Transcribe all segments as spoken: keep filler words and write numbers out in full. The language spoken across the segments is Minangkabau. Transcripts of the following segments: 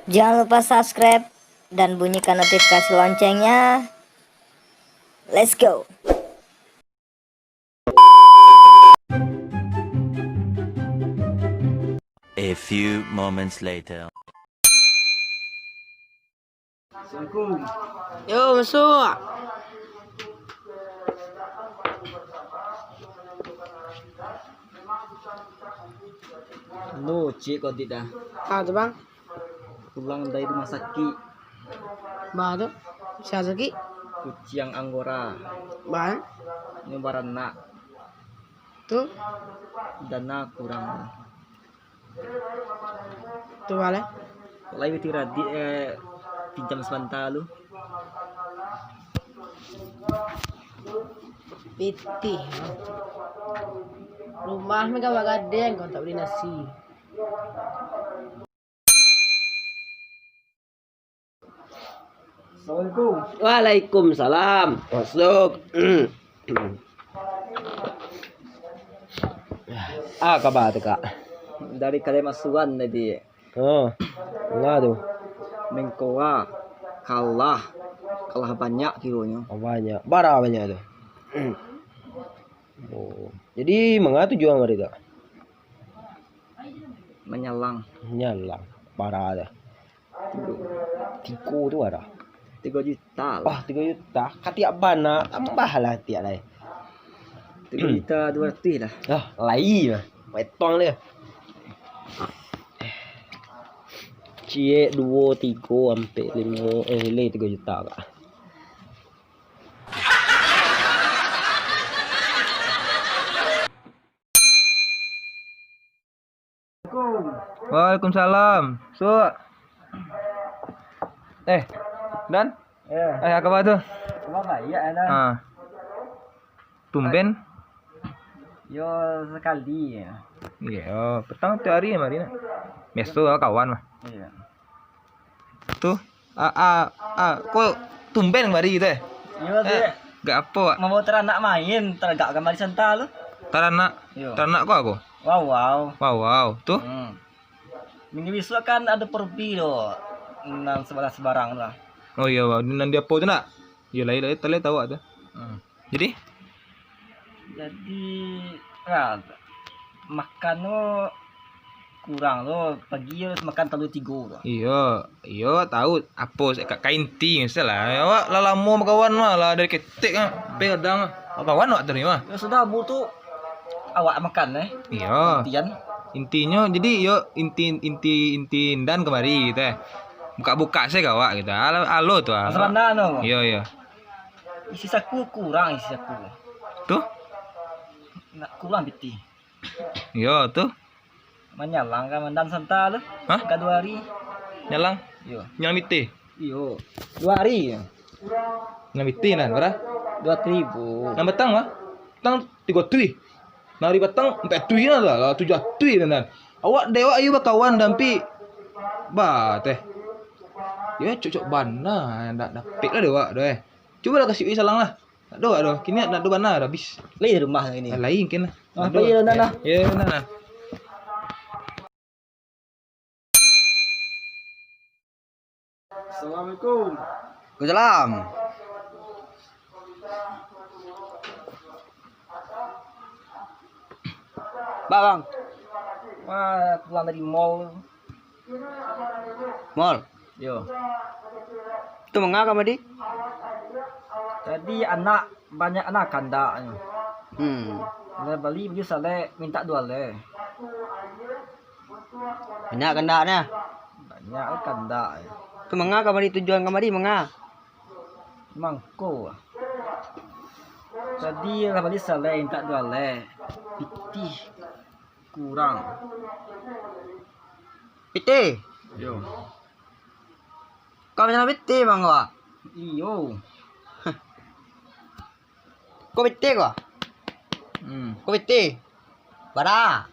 Jangan lupa subscribe dan bunyikan notifikasi loncengnya. Let's go. A few moments later. Assalamualaikum. Yo, masuk. Anu, cik kau tidak. Ah, tu, Bang. Pulang dari rumah sakit. Bah tu. Sia sakik? Kuciang Anggora. Bah. Nyo baranak. Tu. Dana kurang. Tu bah lai. Lai pitih radik, eh, pinjam sabanta lu. Pitih. Rumah mah ka bagadang, kau tak bali nasi. Assalamualaikum. Waalaikumsalam. Masuk. Ah, kaba tu, Kak? Dari Kalimantan tadi. Oh, nah tu. Mangko kalah. Kalah banyak kironyo. Oh, banyak. Bara banyak tu? Oh. Jadi, manga tujuan mari tu? Manyalang. Manyalang. Bara tu. Tigo. Tigo tu bara? Tigo juta lah. Wah, tigo juta. Katiak bana, tambah lah katiak lai. Tigo juta dua ratuih lah. Ah, lai lah. Petong dia. Ciek, duo, tigo, ampek, limo, eh, lai tigo juta lah. Waalaikumsalam. Su. Eh, Dan? Ya. Eh, apa kabar tu? Kabar baik, ya, Dan. Ah. Tumben? Yo, sakali. Iyo, petang tiok ari mari nak. Biaso lah kawan mah. Iyo. Tu, ah, ah, ah, kok tumben mari tu, eh? Iyo, eh, tu. Gak apo, Wak? Mambawa taranak main, taragak kamari santa lu. Taranak? Iyo. Taranak ko apo? Wawau. Wawau, tu? Hmm. Minggu bisuak kan ado perbi tu, nan sabalah sabarang tu lah. Oh iyo, Wak. Nan di apo tu nak? Iyo, lai, lai, lai tau tu. Hmm. Jadi? Jadi, nah, makan tu kurang tu, pagi harus makan talua tigo tu. Iyo, iyo, tau apo, ka, ka inti, misallah. Awak lah lamo bakawan mah, lah dari ketek mah, sampai kadang mah. Bakawan awak tadi mah. Yo sudah, bu tu awak makan, eh. Iyo. Intian. Intinyo, jadi, yo, inti, inti, inti Indan kamari gitu, eh. Buka-buka sajo awak gitu. Alo, alo tu, ah. Masalah nan tu. Iyo, iyo. Isi saku kurang, isi saku. Tu? Nak kurang pitih. Iyo, tu. Manyalang ka mandan santa tu. Hah? Ka duo ari. Nyalang? Iyo. Nyalang pitih? Iyo. Duo ari. Nyalang pitih nan bara? Duo ribu. Nan batang, mah? Batang tigo tuih. Nan ari batang ampek tuih lah, lah tujuah tuih nan. Awak dewak ayo bakawan dampi. Bah, teh. Yo, cocok bana, ndak dapek lah dewak tu, eh. Cubolah kasih ui salang lah. Ndak doh, ndak doh. Kini ndak doh bana, dah habis. Lai rumah kini. Ah, lain kini lah. Ah, ndak doh. Pai lah, Nan, lah. Yo, yo, Nan, lah. Assalamualaikum. Waalaikumsalam. Ba, Bang. Wah, pulang dari mall. Mall? Yo. Tu manga ka mari? Tadi anak, banyak anak kandaknyo. Hmm. Lah bali baju salek, mintak duo alek. Banyak kandaknyo? Banyak kandak. Tu manga ka mari, tujuan ka mari manga? Mangko. Tadi lah bali salek, mintak duo alek. Pitih kurang. Pitih? Yo. Kau manyalang pitih, Bang, kau? Iyo. Kau pitih kau? Hmm. Kau pitih? Bara?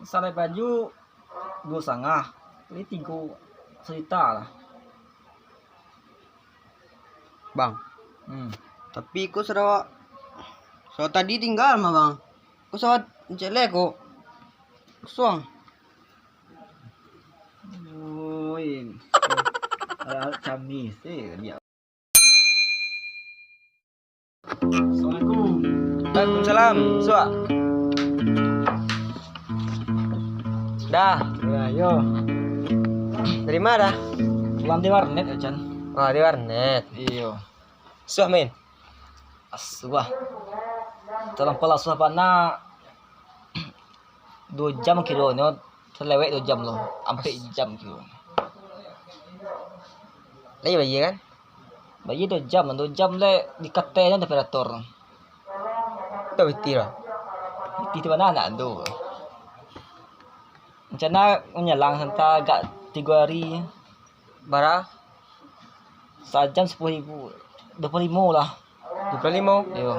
Salek baju duo satangah. Jadi tigo sajuta lah. Bang. Hmm. Tapi ko sarawa, sarawa tadi tingga mah, Bang. Ko sarawa cek lai ko. Kosong. Oh, Kami sih dia. Assalamualaikum. Waalaikumsalam. Suak. Dah. Ya, yo. Dari mana dah? Pulang di warnet, Chan. Oh, di warnet. Iyo. Suah, Min. Asuah. Talampau lah suah bana. Duo jam kironyo, talewek duo jam lo, ampek jam kiro. Lai bayia kan? Bayia duo jam, duo jam le dikataian temperatur. Dah pitih lah. Pitih tu bana nak tu. Rencana manyalang santa agak tigo hari. Bara? Sajam sapuluah ribu. Duo puluah limo lah. Duo puluah limo? Iyo.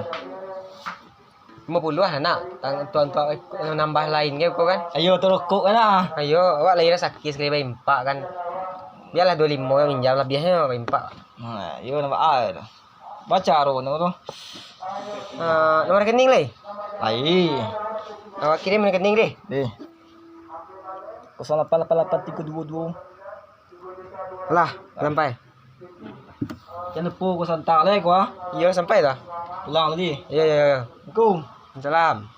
Limo puluah lah nak. Tang-, tuan-tuan, eh, nambah lain ke ko kan? Ayo, tu rokok kan lah. Ayo, awak lai rasaki sakali baimpak kan. Bialah duo limo minjam, labiahnyo baimpak. Nah, iyo, nampak ai tu. Baco caro tu. Ah, nomor rekening lai? Lai. Awak kirim rekening deh. Deh. Kosong lapan lapan lapan tigo duo duo. Lah, sampai. Jan lupo ko santa lai ko, ah. Iyo, sampai lah. Pulang tadi. Iyo, iyo, iyo. Assalamualaikum. Salam.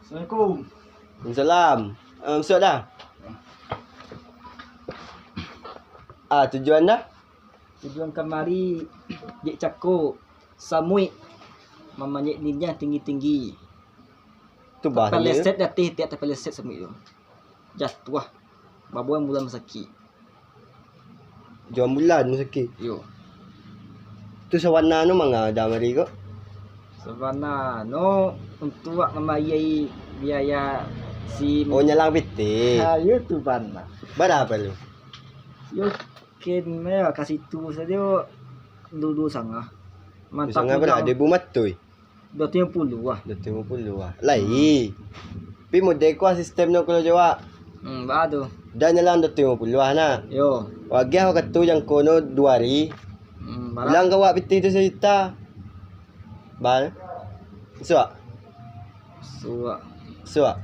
Assalamualaikum. Waalaikumsalam. Eh, masuak dah. Ah, tujuan dah? Tujuan kamari, dek cako samuik mamanjek liniah tinggi-tinggi. Tu bah tadi tu. Tapaleset di ateh, tiak tapaleset samuik tu. Jatuah. Babuang bulan masakik. Jam bulan masakik. Yo. Tu sabana nu manga dah mari ko? Sabana nu untuak mambayia biaya si. Oh, nyalang pitih. Ha, yo tu bana. Bara lu? Yo, ken, yo, ka situ sajo duo duo sangah. Mantap. Duo sangah bara? Duo ribu matoi. Duo ratus limo puluah lah. Duo ratus limo puluah lah. Lai. Pi model ko sistemnyo kalau jo wak. Hmm, ba tu. Dah nyalang duo ratus limo puluah nah. Yo. Wagiah wakatu jangko no duo hari. Hmm, bara? Pulang ka wak pitih tu sajuta. Ba. Suak. Suak. Suak.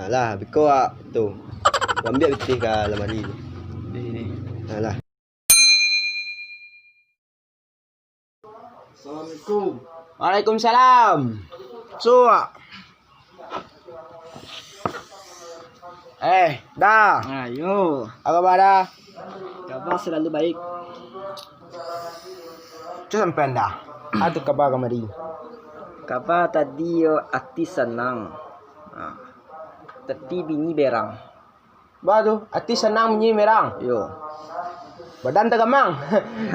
Alah, biko wak tu. Ambiak pitih ka lamari tu. Deh, deh. Alah. Assalamualaikum. Waalaikumsalam. Suak. Eh, dah. Ayo. Apa kabar dah? Kabar selalu baik. Tu sampai dah. Apa tu kabar kamari? Kabar tadi yo ati sanang. Ha. Tapi bini berang. Ba tu, ati sanang bini berang. Yo. Badan tagamang.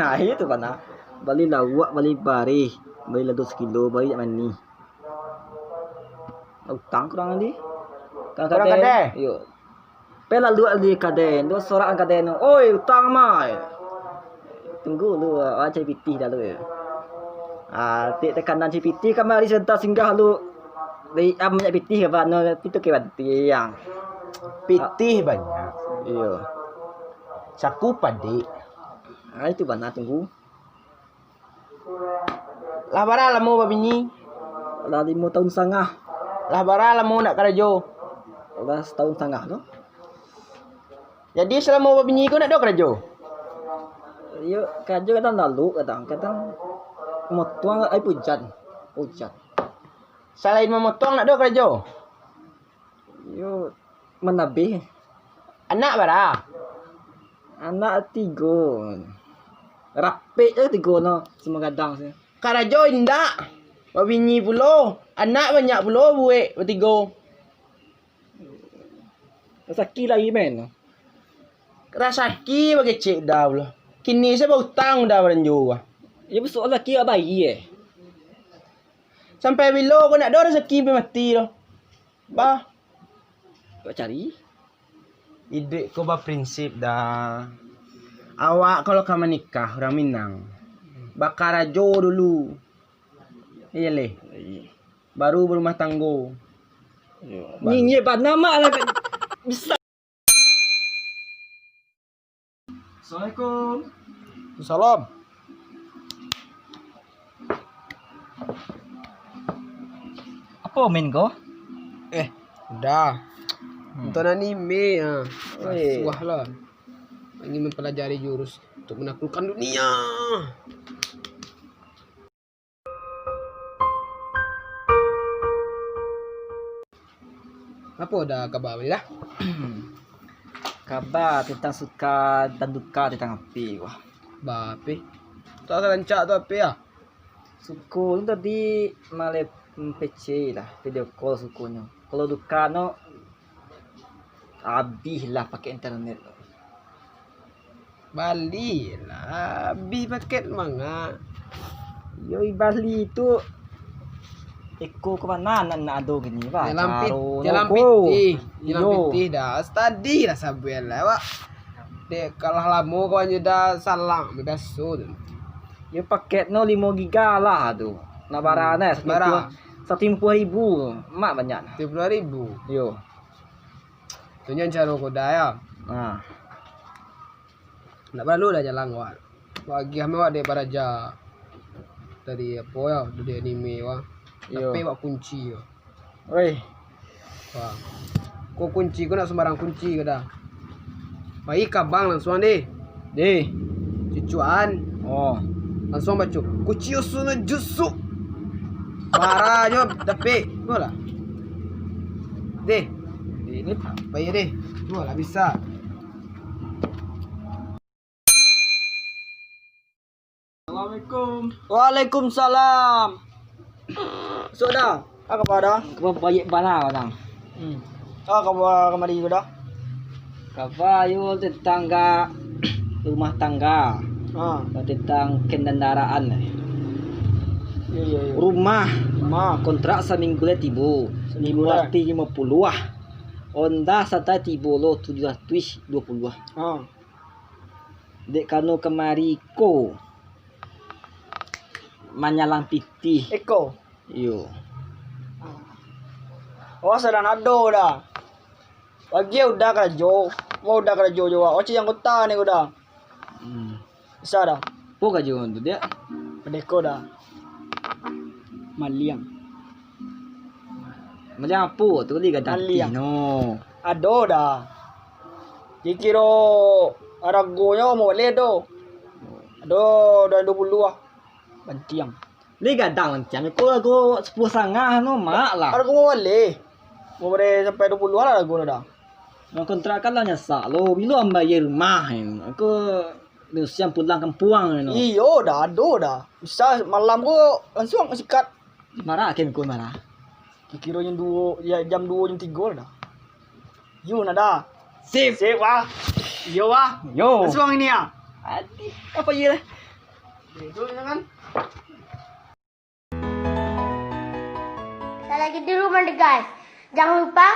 Ha, itu bana. Bali lauak, bali bareh, bali lado sakilo, bali jak manih. Utang kurang tadi. Kurang kadai. Yo. Pai lalu di kadai, tu sorak kadai tu. Oi, utang mah. Tunggu lu, ah, cari pitih dah lu. Ah, tik tekanan cari pitih kamari sabanta singgah lu. Di am minyak pitih ka bano, tapi tu ke bantiang. Pitih banyak. Iyo. Saku padik. Ah, itu bana tunggu. Lah bara lamo babini? Lah limo taun sangah. Lah bara lamo ndak karajo? Lah sataun sangah tu. Jadi, salamo babini ko ndak ado karajo? Iyo, karajo kadang lalu, kadang, kadang motuang ai pujan. Pujan. Salain mamotuang, ndak ado karajo? Iyo, manabih. Anak bara? Anak tigo. Rapek se tigo no, samo gadang se. Karajo indak. Babini pulo. Anak banyak pulo buek batigo. Rasaki lai, men. Rasaki bagecek udah pulo. Kini se bautang udah baranjo. Iyo, bisuak rasaki awak bayia, eh. Sampai bilo ko ndak ado rasaki sampai mati tu. Bah. Awak cari. Iduik ko baprinsip dah. Awak kalau ka manikah urang Minang, bakarajo dulu. Iyo leh. Baru barumah tanggo. Iyo. Baru. Nyinyir bana mak lah, bisa. Assalamualaikum. Salam. Apo, Min, ko? Eh, udah. Hmm. Nonton anime, ah. Weh. Suah lah. Ingin mempelajari jurus untuk menaklukkan dunia. Apo Da kaba baliak Da? Kaba tantang suka dan duka tantang H P, wah. Ba H P. Tu rancak tu H P ah. Suko tu tadi maleh P C lah, video call sukonyo. Kalau duka no, abih lah paket internet. Bali lah, abih paket manga. Yo, bali tu iko ka mano nan nak ado kini, bah? Jalan pit-, jalan pitih, jalan pitih Da. Tadi lah sabuik lah, wak. Dek, kalah lamo kawan jo Da salang, biaso tu. Yo, paket no limo giga lah tu. Nak bara nah, satu limo puluah, satu limo puluah ribu. Mak banyak. Satu limo puluah ribu. Yo. Tu nyo caro ko Da yo. Ha. Ndak paralu Da jalang wak. Wak agiah mah wak dek baraja dari apo yo, dari anime wak. Iyo. Tapi wak kunci wak. Oi. Wah. Ko kunci ko ndak sumbarang kunci ko Da. Pai ka bank langsuang deh. Deh. Cucuan. Oh. Langsuang baco. Kuciyo suno jusu. Bara nyo dapek. Ko lah. Deh. Ini pai deh. Ko lah bisa. Assalamualaikum. Waalaikumsalam. Sudah. Apo kaba Da? Kaba baiak bana, Bang. Hmm. Apo kaba kamari ko Da? Kaba yo tantang ga rumah tangga. Ha. Tantang kendaraan. Iyo, iyo, iyo. Rumah. Rumah. Kontrak saminggu lai tibo. Saminggu lai. Limo ratuih limo puluah. Honda Santa tibo lo tujuah ratuih duo puluah. Ha. Dek kano kamari ko manyalang pitih. Eko. Iyo. Oh, sadang ado Da. Pagi Uda karajo. Mau Uda karajo jo wak. Oci anggota ni Uda. Hmm. Bisa Da. Apo karajo tu, Diak? Padeko Da. Maliang. Macam apo tu, gadang pitih no? Ado Da. Kiro-kiro aragonyo mau boleh tu. Ado, ado duo puluah ah. Bantiang. Lai gadang bantiang ko, arago sapuluah satangah no, mak lah. Arago mau boleh. Mau boleh sampai duo puluah lah arago no Da. Nan kontrakan lah nyasak lo, bilo ambai rumah ko. Nusiang pulang kampuang no. Iyo Da, ado Da. Bisa malam ko langsuang sikat. Marah akhir ko marah. Kiro-kiro jam duo, ya, jam duo, jam tigo lah Da. Yo, nah Da. Sip. Sip, wah. Iyo, wah. Yo. Langsuang ini ya. Adi, apo iyo lah? Itu kan. Salagi dulu mande guys. Jangan lupa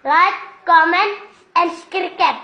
like, comment, and subscribe.